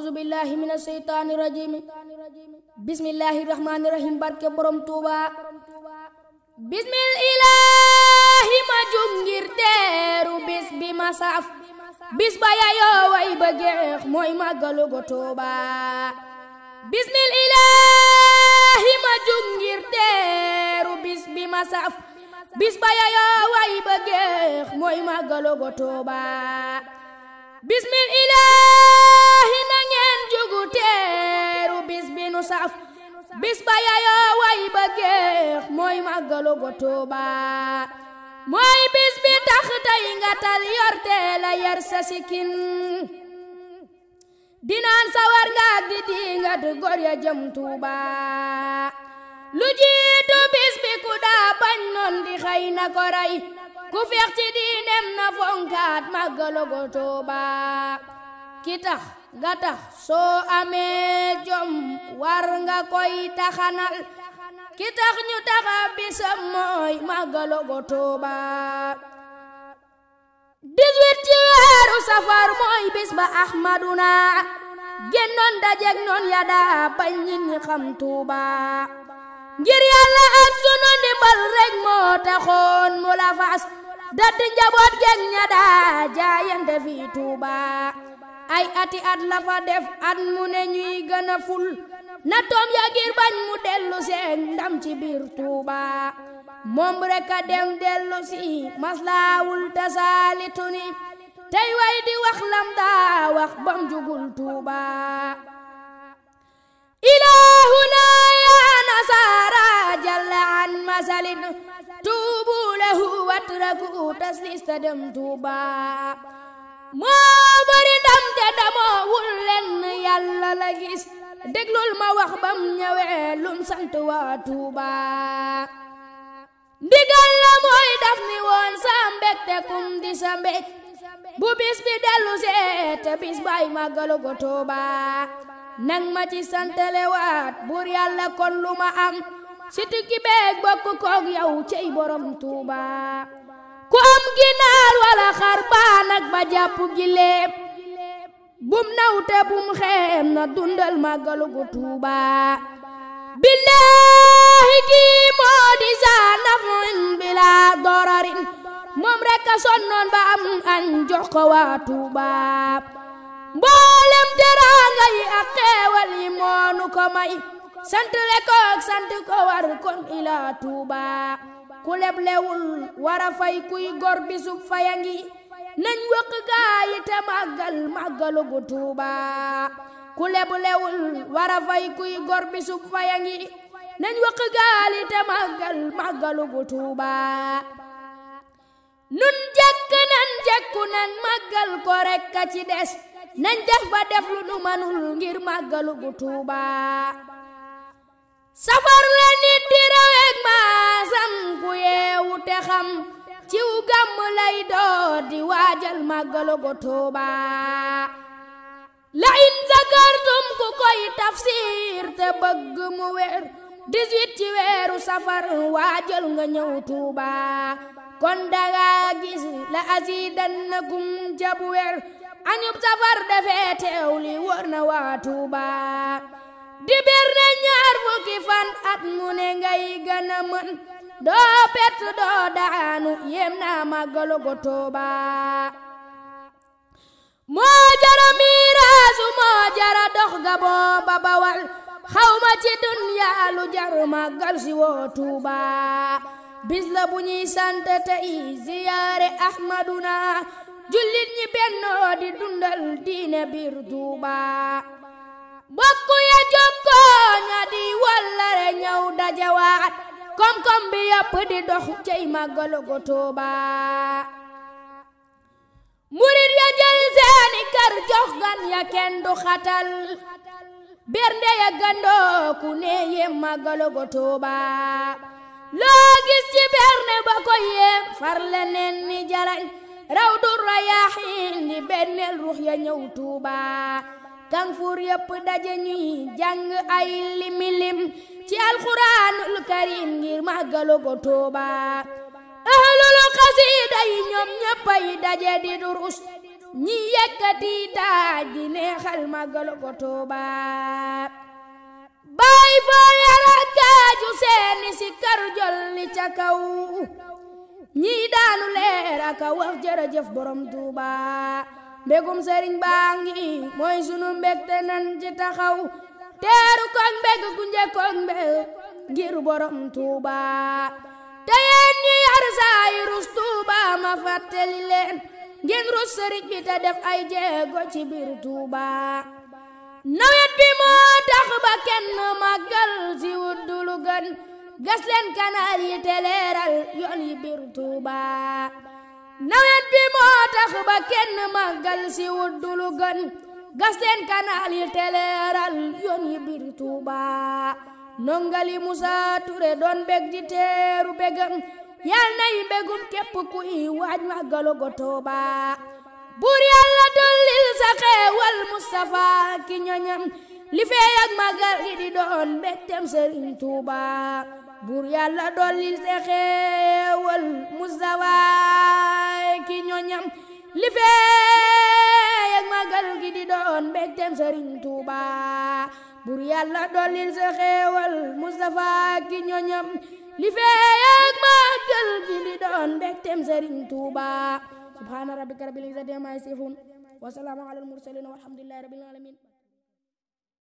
auzu billahi mina seytaani rajim bismillahi rahmani rahim barke borom Tuuba bismillahi ma jungir teeru bis bi ma saf bis ba yayoo way ba geex mooy màggalu go Tuuba bismillahi ma jungir teeru bis bi ma saf bis ba yayoo way ba geex mooy màggalu go Tuuba bismillahi na ngeen jugu teeru bis bi nu saf bis ba yayoo way ba geex mooy màggalu go Tuuba mooy bis bi tax tey nga tal yorte la yar sa sikin dinaan sawar ngaak di dingat gor ya jëm Tuuba lu jiitu bis bi ku daa bañ noon di xëy na ko rey ku feex ci diinem na fonkaat màggalu go Tuuba ki tax nga tax soo amee jom war nga koy taxanal ki tax ñu taxa bisam mooy màggalu go Tuuba 18 ci weeru safar mooy bis ba Ahmaduna génnoon dajeg noon ya daa bañ nit ñi xam Tuuba ngir Yàlla ak sunu ndimbal rek moo taxoon mu la fas dadd njaboot geeg ña daa jaayante fi Tuuba ay ati at la fa def at mu ne ñuy gën a ful na toom ya ngir bañ mu dellu seen ndam ci biir Tuuba moom rek a dem dellu si maslaawul tasaalitu ni tey way di wax lam daa wax bam jugul Tuuba ilaahuna yaa nasaara jalla an masalin tuubu lahu watraku taslista dem Tuuba moo bari ndam te damoo wul lenn Yàlla la gis déglul ma wax bam ñëwee lum sant waa Tuuba ndigal la mooy daf ni woon sa mbég te kum di sa mbég bu bis bi dellu seete bis bay màggalu go Tuuba nang ma ci santale waat buur Yàlla kon lu ma am si tukki beeg bokk koog yow cey borom Tuuba ku am ginaar wala xar baa nag ba jàpp gileem bum nawte bum xeem na dundal màggalu go Tuuba billahi kii moo di saa nafin bila dororin moom rek a sonnoon ba am añ jox ko waa Tuuba mboolem teraanga yi ak xeewal yi moonu ko may sant le ko ak sant ko war kon ila Tuuba ku leblewul wara fay kuy gor bisub fayangi nañ wëq gaayi te màggalu go Tuuba ku leblewul wara fay kuy gor bisub fayangi nañ wëq gaali te màggalu go Tuuba nun jekku nan màggal ko rekk a ci des nañ def ba def lu nu manul ngir màggalu go Tuuba safar la nit di raweeg maasam ku yeewu te xam ciw gàmm lay doo di waajal màggalu go Tuuba la in zakartum ku koy tafsir te bëgg mu wér 18 ci weeru safar waajal nga ñëw Tuuba kon daga gis la azidannakum jabu wer añub safar defee teew li wër na waa Tuuba di bir ne ñaar fukki fan at mu ne ngay gën a mën doo pet doo daanu yem naa màggalu go Tuuba moo jara miiraasu moo jara dox ga booba bawal xawma ci dunya lu jar màggal si woo Tuuba bis la bu ñuy sant tey ziyaare Ahmaduna jullit ñi bennoo di dundal diine biir Tuuba mbokk ya jokkoo ña di wallare ñëw dajawaat kom-kom bi yëpp di dox cey màggalu go Tuuba murit ya jël seeni kër jox gan ya kenn du xatal bernde ya gandoo ku ne yem màggalu go Tuuba loo gis ci berne ba ko yem far leneen ni jalañ raw du rayaaxiin di benneel ruux ya ñëw Tuuba kan fuur yëpp daje ñuy jàng ay limilim ci alxuraanul karim ngir màggalu go Tuuba ahlul xasiida yi ñoom ñëppay daje di durus ñi yëkkati daaj di neexal màggalu ko Tuuba Baay Faal yara kaaju seeni si kar jolli ca kaw ñi daanu leer aka wax jërëjëf borom Tuuba mbégum sëriñ baa ngi mooy sunu mbégte nan ci taxaw teeru koog mbég gu njëkkoog mbég ngir borom Tuuba te yéen ñi yar saay rus Tuuba ma fàttali leen ngeen rus sëriñ bi te def ay jéego ci biir Tuuba nawet bi moo tax ba kenn màggal si wut lu gën gas leen kanaal yi te leeral yoon yi biir Tuuba nawet bi moo tax ba kenn màggal si wut lu gën gas leen kanaal yi te leeral yoon yi biir Tuuba nongali Musa Ture doon bég di teeru bégam yal nay bégum képp kuy waaj màggalu ko Tuuba buur Yàlla dollil sa xeewal Mustafa ki ñoñam li fee ak màggal gi di doon mbégtem Sëriñ Tuuba buur Yàlla dollil sa xeewal Mustafa ki ñoñam li fee ak màggal gi di doon mbégtem Sëriñ Tuuba buur Yàlla dollil sa xeewal Mustafa ki ñoñam li fee ak màggal gi di doon mbégtem Sëriñ Tuuba subhaana rabbika rabbil izzati ammaa yasifuun wa salaamun alal mursaliin walhamdulillaahi rabbil aalamiin